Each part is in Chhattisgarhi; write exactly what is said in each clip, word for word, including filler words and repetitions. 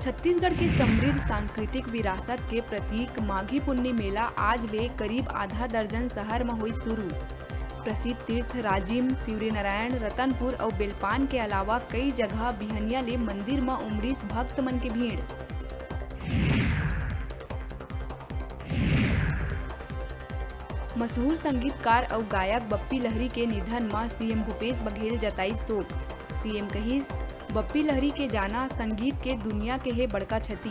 छत्तीसगढ़ के समृद्ध सांस्कृतिक विरासत के प्रतीक माघी पुन्नी मेला आज ले करीब आधा दर्जन शहर म होइस शुरू। प्रसिद्ध तीर्थ राजिम, शिवरीनारायण, रतनपुर अउ बेलपान के अलावा कई जगह बिहनिया ले मंदिर म उमड़िस भक्त मन के भीड़। मशहूर संगीतकार अउ गायक बप्पी लहरी के निधन म सीएम भूपेश बघेल जताइस शोक। सीएम कहिस, बप्पी लहरी के जाना संगीत के दुनिया के हे बड़का क्षति।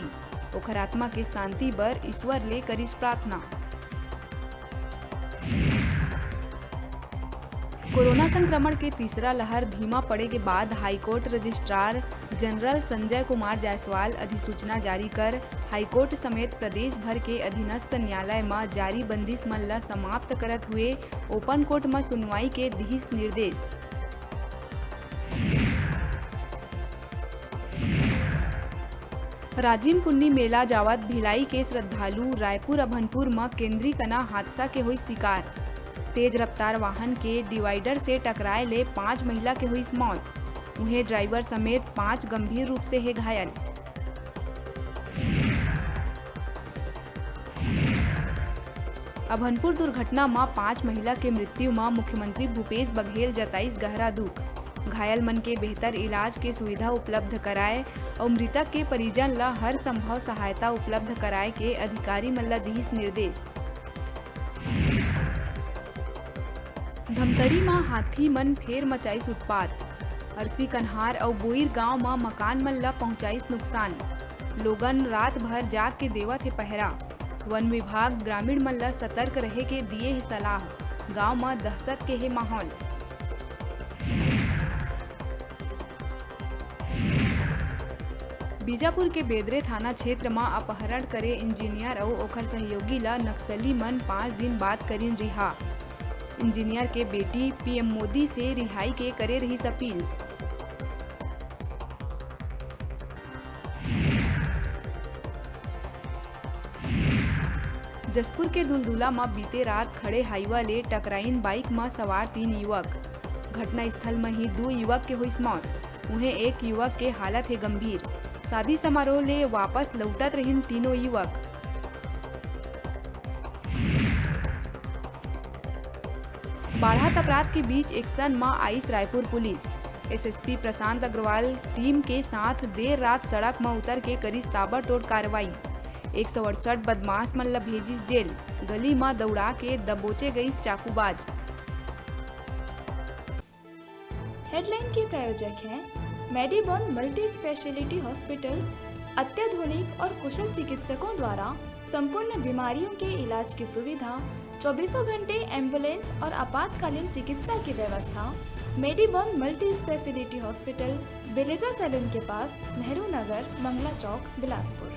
ओखर आत्मा के शांति बर ईश्वर ले करिस प्रार्थना। कोरोना संक्रमण के तीसरा लहर धीमा पड़े के बाद high court registrar general Sanjay Kumar Jaiswal अधिसूचना जारी कर हाईकोर्ट समेत प्रदेश भर के अधीनस्थ न्यायालय म जारी बंदिश मन ल समाप्त करत हुए ओपन कोर्ट म सुनवाई के दिहिस निर्देश। राजिम पुन्नी मेला जावत भिलाई के श्रद्धालु रायपुर अभनपुर म केंद्री कना हादसा के होइस शिकार। तेज रफ्तार वाहन के डिवाइडर से टकराए ले पांच महिला के होइस मौत। उहें, ड्राइवर समेत पांच गंभीर रूप से हे घायल। अभनपुर दुर्घटना म पांच महिला के मृत्यु म मुख्यमंत्री भूपेश बघेल जताइस गहरा दुख। घायल मन के बेहतर इलाज के सुविधा उपलब्ध कराए अउ मृतक के परिजन ल हर संभव सहायता उपलब्ध कराए के अधिकारी मन ल दिहिस निर्देश। धमतरी म हाथी मन फेर मचाइस उत्पात। अरसी कन्हार अउ बोईर गांव म मकान मन ल पहुंचाइस नुकसान। लोगन रात भर जाग के देवत हे पहरा। वन विभाग ग्रामीण मन ल सतर्क रहे के दिए हे सलाह। गांव म दहशत के हे माहौल। बीजापुर के बेदरे थाना क्षेत्र म अपहरण करे इंजीनियर अउ ओखर सहयोगी ल नक्सली मन पाँच दिन बाद करिन रिहा। इंजीनियर के बेटी पीएम मोदी से रिहाई के करे रहिस अपील। जशपुर के दुलदुला म बीते रात खड़े हाईवा ले टकराइन बाइक म सवार तीन युवक। घटना स्थल म ही दू युवक के होइस मौत। उहें, एक युवक के हालत हे गंभीर। शादी समारोह ले वापस लौटत रहिन तीनों युवक। बाढ़त अपराध के बीच एक्शन म आइस रायपुर पुलिस। एसएसपी प्रशांत अग्रवाल टीम के साथ देर रात सड़क म उतर के करिस ताबड़तोड़ कार्रवाई। एक सौ अड़सठ बदमाश मन ल भेजिस जेल। गली म दौड़ा के दबोचे गइस चाकूबाज। हेडलाइन के प्रायोजक हैं मेडीबॉन मल्टी स्पेशलिटी हॉस्पिटल। अत्याधुनिक और कुशल चिकित्सकों द्वारा संपूर्ण बीमारियों के इलाज की सुविधा, चौबीसों घंटे एम्बुलेंस और आपातकालीन चिकित्सा की व्यवस्था। मेडीबॉन मल्टी स्पेशलिटी हॉस्पिटल, बिलेजा सैलून के पास, नेहरू नगर, मंगला चौक, बिलासपुर।